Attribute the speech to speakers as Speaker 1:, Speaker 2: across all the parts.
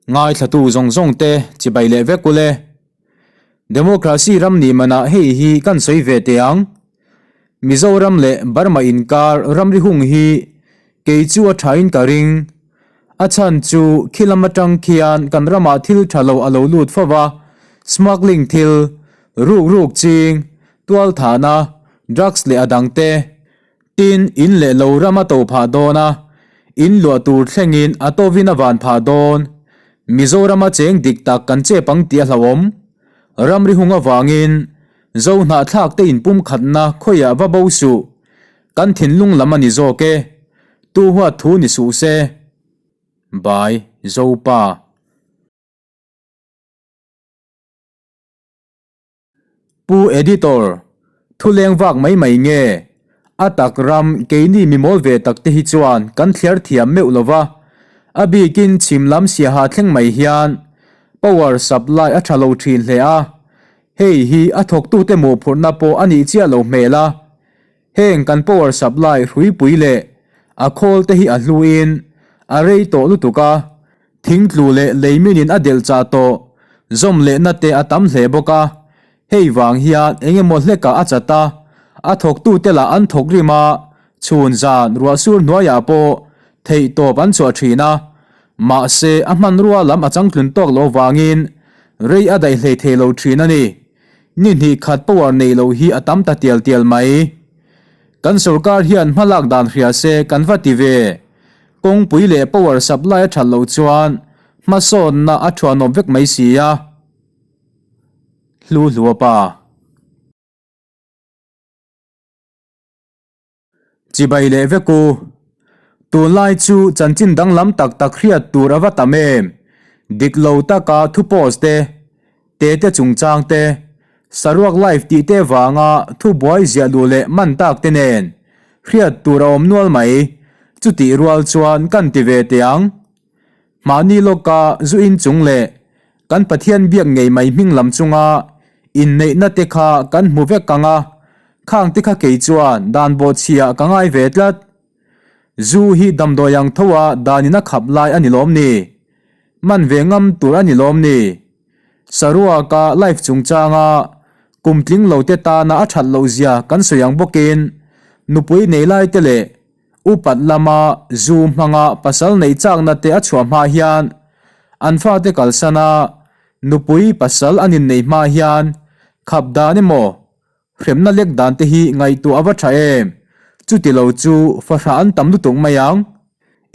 Speaker 1: Ngaithlatu zawng zawng te chibai leh vek ule. Democracy ram nih manah hei hi kan sawi ve teh ang. Mizoram leh Burma inkar ramri hung hi kei chu a thain ka ring. A chhan chu khi lam atang khian kan ramah thil tha lo a lo lut fo va, smuggling thil, ruk ruk ching, tual thahna, drugs leh a dang te. Tin, in leh lo ram a to phah dawn a, in luah tur thlengin a tovin a van phah dawn. Mizorama cheng dik tak kan chep ang tih a hlauhawm. Ramri hung avangin Zo hnahthlak te inpumkhatna khawiah va bo suh. Kan thinlung lam a ni zawk e. Tu huat thu ni suh se. By, Zopa. Pu Editor, thu leng vak mai mai nge? A tak ram keini mi mawl ve tak te hi chuan kan thliar thiam meuh lo va, a bikin chhim lam siaha thleng mai hian power supply a tha lo thin hle a, hei hi a thawktute mawhphurhna pawh a nih chiah lo hmel a. Heng kan power supply hruipui leh a khawl te hi a hluin a rei tawh lutuk a, thingtlu leh leiminin a delh chah tawh zawm lehna te a tam hle bawk a, hei vang hian eng emaw hlekah a chat a, a thawktute lah an thawk rim a, chhun zan ruahsur hnuaiah pawh theih tawp an chhuah thin a, mahse a hmanrua lam a changtlun tawk loh vangin rei a daih hlei thei lo thin a ni. Ni hnih khat power nei lo hi a tam ta tial tial mai. Kan sorkar hian hmalak dan hria se kan va ti ve. Kawngpui leh power supply a that loh chuan hmasawnna a thuanawm vek mai si a. Hlu hlua pa. Chibai leh vek u. Tunlai chu chanchin danglam tak tak hriat tur a va tam em? Dik lo taka thu post te, tete chungchang te, saruak live tih te vanga thu buai ziah luh leh man tak te nen hriat tur a awm nual mai. Chutih rual chuan kan ti ve teh ang. Mahni lawka zu inchung leh kan Pathian biak ngei mai hming lam chunga inneihna te kha kan hmu vek ang a, khang te kha kei chuan dan bawhchhiah ka ngai ve tlat. Zu hi damdawi ang tho a danin a khap lai a ni lawm ni? Man ve ngam tur a ni lawm ni? Saruaka life chungchanga kum tling lo te tana a that loh zia kan sawi ang bawkin nupui nei lai te leh Upat lama zu hmanga pasal neih chakna te a chhuah hma hian an fate kalsana nupui pasal an inneih hma hian khap dan emaw hremna lek dan te hi ngaihtuah a va tha em? Chuti lo chu fahrah an tam lutuk mai ang.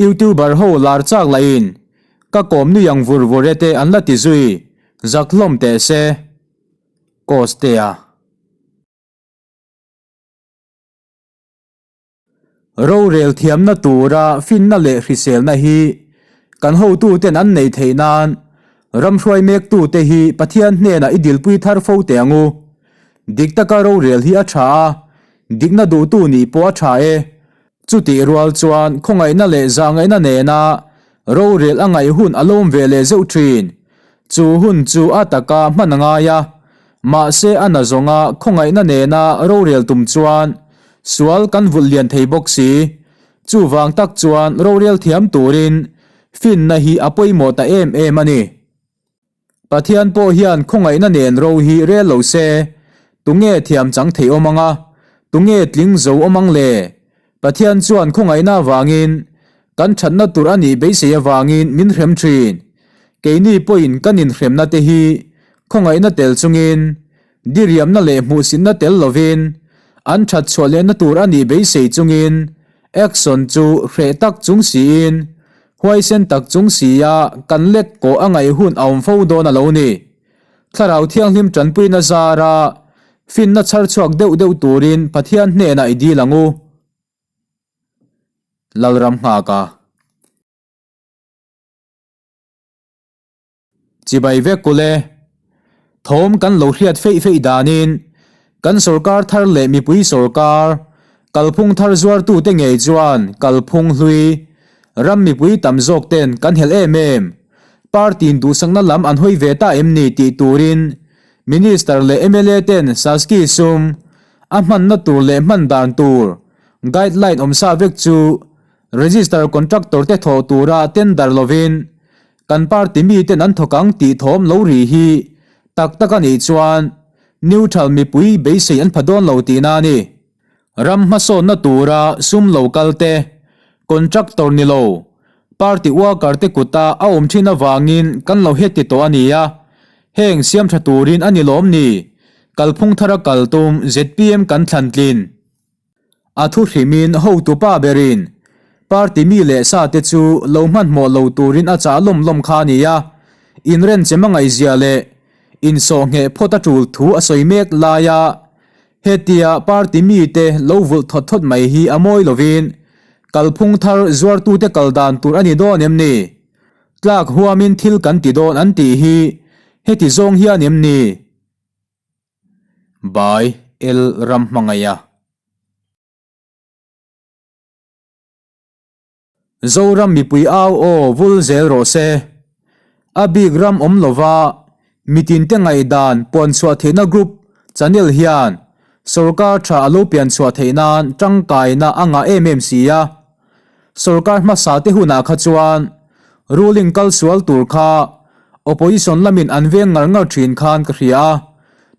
Speaker 1: Youtuber ho lar chak lahin ka kawm nui ang vur vur e te an la ti zui zak hlawm teh se. Costea. Rorel thiamna tura finna leh hriselna hi kan hotuten an neih theih nan ramhruai mektute hi Pathian hnenah i dilpui thar fo teh ang u. Dik taka rorel hi a tha a, dikna duhtu nih pawh a tha e. Chutih rual chuan khawngaihna leh zahngaihna nena rorel a ngaih hun a lawm ve leh zeuh thin. Chu hun chu a taka hman a ngai a, mahse a na zawnga khawngaihna nena rorel tum chuan sual kan vulh lian thei bawk si. Chuvang tak chuan rorel thiam turin finna hi a pawimawh ta em em a ni. Pathian pawh hian khawngaihna nen ro hi rel lo se, tunge thiam chang thei awm ang a, tunge tling zo awm ang le? Pathian chuan khawngaihna avangin kan thatna tur a nih beisei avangin min hrem thin. Keini pawhin kan inhremna te hi khawngaihna tel chungin, diriamna leh hmuhsitna tel lovin, an that chhuah lehna tur a nih beisei chungin action chu hreh tak chung siin Huaisen tak chung sia kan lek kawh a ngaih hun a awm fo dawn a lo ni. Thlarau Thianghlim tanpuina zara finna chhar chhuak deuh deuh turin Pathian hnenah i dil ang u. Lalram nghak a. Chibai vek kul e. Thawm kan lo hriat feih feih danin kan sorkar thar leh mipui sorkar kalphung thar zuartute ngei chuan kalphung hlui ram mipui tam zawk ten kan helh em em. Party in duhsakna lam an hawi ve ta em ni tih turin Minister leh mla ten Saski sum a hmanna tur leh hman dan tur guideline awmsa vek chu Register contractor te thawh tura tender lovin. Kan party miten an thawk ang tih thawm lo ri hi tak tak a nih chuan neutral mipui beisei an pha dawn lo tihna a ni. Ram hmasawnna tura sum lo kal te, contractor ni lo, party worker te kuta a awm thin avangin kan lo heti tawh a ni a, heng siam tha turin a ni lawm ni? Kalphung thara kal tum zpm kan thlan tlin. A thu hrimin hotupa berin party mi leh sa te chu lo hmanhmawh lo turin a chah lawm lawm kha a ni a, inrenchem a ngaihzia leh insawhngheh phawt a tul thu a sawi mek laia hetia party mite lo vulh thawt thawt mai hi a mawi lovin kalphung thar zuartute kal dan tur a ni dawn em ni? Tlak huamin thil kan ti dawn an tih hi heti zawng hian em ni? By L Ramhmangaia. Zoram mipui au aw vul zel rawh se. A bik ram awm lova mitinte ngaihdan puan chhuah theihna group channel hian sorkar tha a lo pian chhuah theih nan tangkaina a ngah em em si a. Sorkar hmasa te hunah kha chuan ruling kal sual tur kha opposition lamin an veng ngar ngar thin khan ka hria a.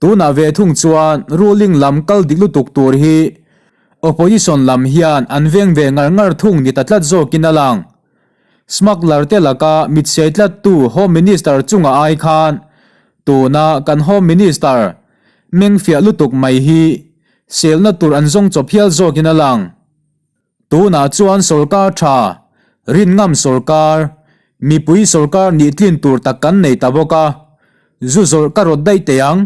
Speaker 1: Tunah ve thung chuan ruling lam kal dik lutuk tur hi Opposition lam hian an veng ve ngar ngar thung ni ta tlat zawkin a lang. Smuggler te laka mit siai tlattu Home Minister chunga ai khan tuna kan Home Minister meng fiah lutuk mai hi selna tur an zawng chawp hial zawkin a lang. Tunah chuan sorkar tha, rin ngam sorkar, mipui sorkar nih tlin tur tak kan nei ta bawk a, zu zawrh ka rawt daih teh ang.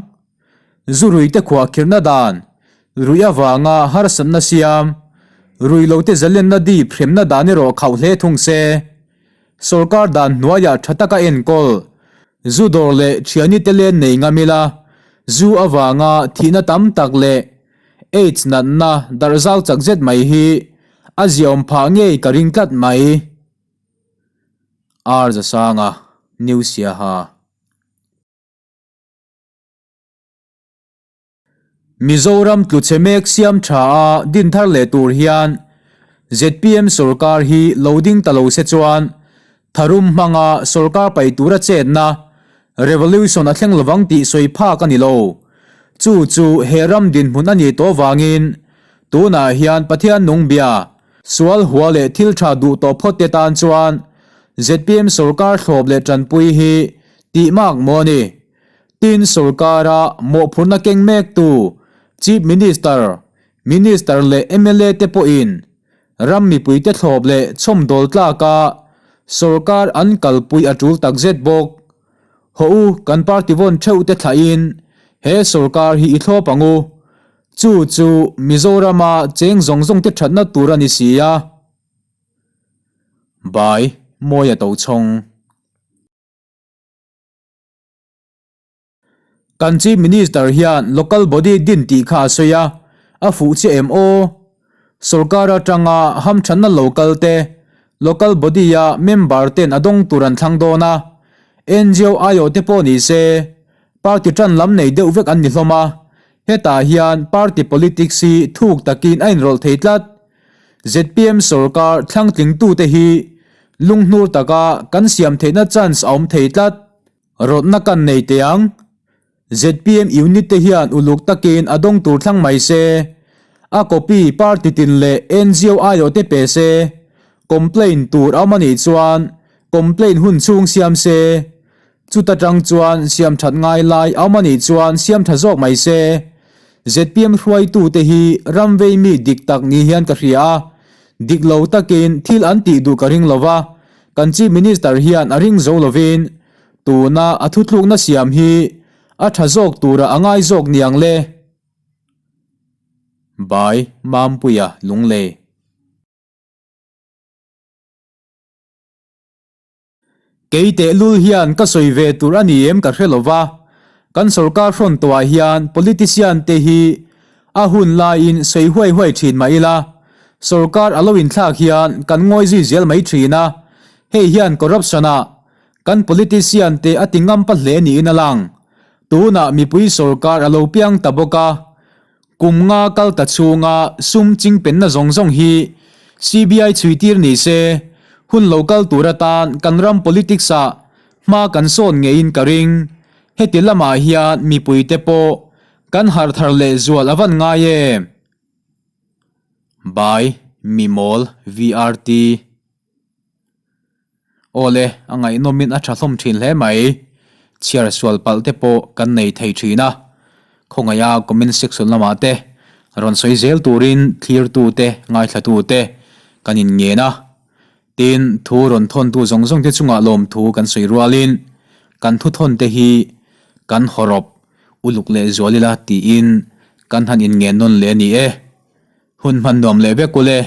Speaker 1: Zu ruite khuahkhirhna dan, ruih avanga harsatna siam, rui lote zalenna dip hremna dan erawh khauh hle thung se. Sorkar dan hnuaiah tha taka enkawl, zu dawr leh thiani te len nei ngam ila, zu avanga thihna tam tak leh AIDS natna darh zau chak zet mai hi a ziaawm phah ngei ka ring tlat mai. R Zasanga, New Siaha. Mizoram tluchhe mek siam tha a din thar leh tur hian zpm sorkar hi lo ding ta lo se chuan tharum hmanga sorkar paih tura chetna revolution a thleng lovang tih sawi phak a ni lo. Chu chu he ram dinhmun a nih tawh vangin tunah hian Pathian nung bia sual hua leh thil tha duh tawh phawt te tan chuan zpm sorkar thlawp leh tanpui hi tih mak maw a ni. Tin, sorkara mawhphurhna keng mektu Chief Minister, Minister leh mla te pawhin ram mipuite thlawp leh chhawmdawl tlaka sorkar an kalpui a tul takzet bawk. Hawh u, kan party vawn theuh te thlahin he sorkar hi i thlawp ang u. Chu chu Mizorama cheng zawng zawng te thatna tur a ni si a. Bai, Mawia Tochhawng. Kan Chief Minister hian Local Body din tih kha a sawi a, a fuh chiah em aw? Sorkar atanga hamthanna local te, Local Body-a member ten a dawng tur an thlang dawn a, ngo aiawh te pawh ni se, party tan lam nei deuh vek an ni hlawm a, hetah hian party politics hi thuk takin a inrawlh thei tlat. Zpm sorkar thlangtlingtute hi lunghnur taka kan siam theihna chance a awm thei tlat. Rawtna kan nei teh ang. Zpm unit te hian uluk takin a dawng tur thlang mai se. A copy party tin leh ngo aiawh te pe se. Complaint tur a awm a nih chuan complaint hun chhung siam se. Chuta tang chuan siam that ngai lai a awm a nih chuan siam tha zawk mai se. Zpm hruaitu te hi ram vei mi dik tak ni hian ka hria a. Dik lo takin thil an tih duh ka ring lo va. Kan Chief Minister hian a ring zo lovin tuna a thutlukna siam hi a tha zawk tura a ngai zawk niang le. By Mampuia Lunglei. Kei tehlul hian ka sawi ve tur a ni em ka hre lo va, kan sorkar hrawn tawhah hian politician te hi a hun laiin sawi huai huai thin mah ila, sorkar a lo inthlak hian kan ngawi zui zel mai thin a, hei hian corruption ah kan politician te a ti ngam pa hle niin a lang. Tunah mipui sorkar a lo piang ta bawk a, Kum nga kal ta chhunga sum chingpenna zawng zawng hi CBI chhuitir ni se, hun lo kal tur atan kan ram politics ah. Hma kan sawn ngeiin ka ring. Heti lamah hian mipuite pawh kan harh thar lehzual a van ngai em? By Mimawl VRT. Awle, a ngaihnawmin a tha hlawm thin hle mai. Chhiar sual palh te pawh kan nei thei thin a. Khawngaiha comment section lamah te rawn sawi zel turin thlirtu te, ngaithlatu te kan inngen a. Tin, thu rawn thawntu zawng zawng te chungah lawmthu kan sawi rualin kan thu thawn te hi kan hawrawp uluk leh zual ila tiin kan han inngen nawn leh a ni e. Hun hman nuam leh vek ule.